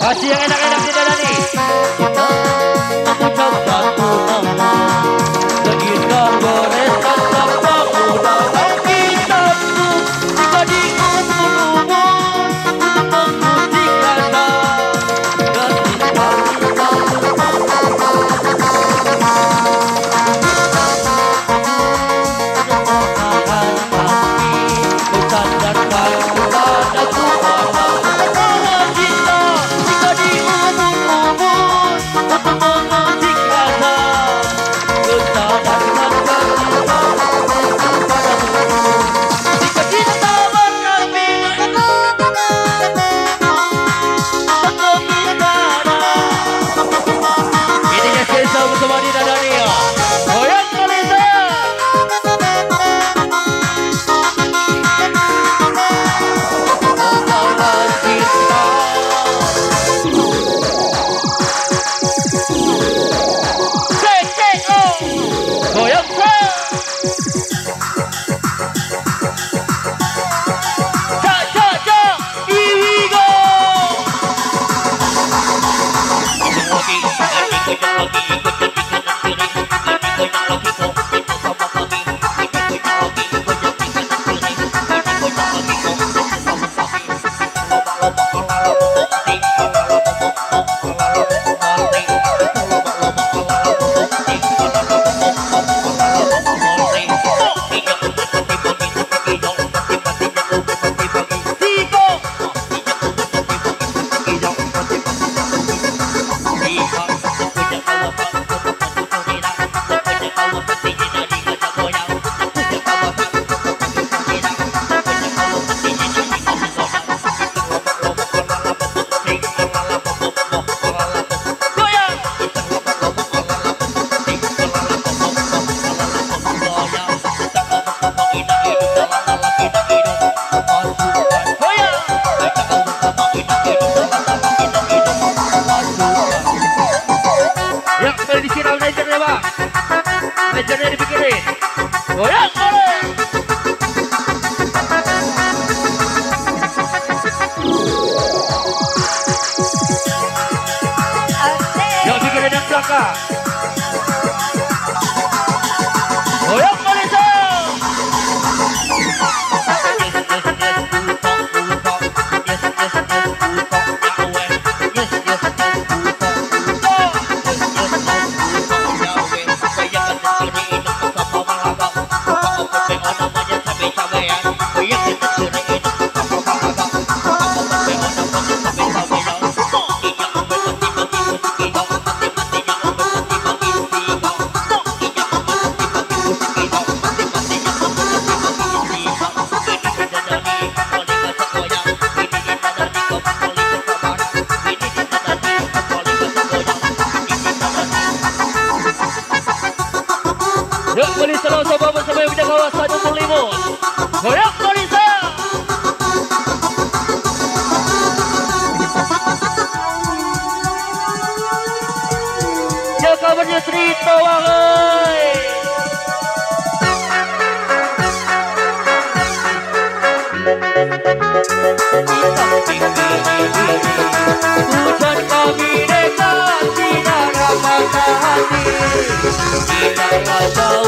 Kasih yang enak-enak di dalam nih. Kita mengucap satu nama, kita goreskan namamu dalam kitabku. Jika di ubun-ubun untuk menguji kata dan kita sadarkan kepadaku bahwa cinta jika di ubun-ubun untuk menguji kata kesadarkan cinta kepadamu. Jika cinta berarti ini Sesa bersama Dina Dania. Goyang Malaysia. Goyang cha cha cha, here we go. Ya, kembali disiram lejernya bang. Lejernya dipikirin. Goyang boleh. Ya, pikirin yang belakang. Goyang Malaysia. Yuk, boleh salam sama bersama yang punya kawasan Umur Limut. Goyang Malaysia. Ya kabarnya cerita wangai. Hujan kami dekat tidak dapat hati. Kita jauh.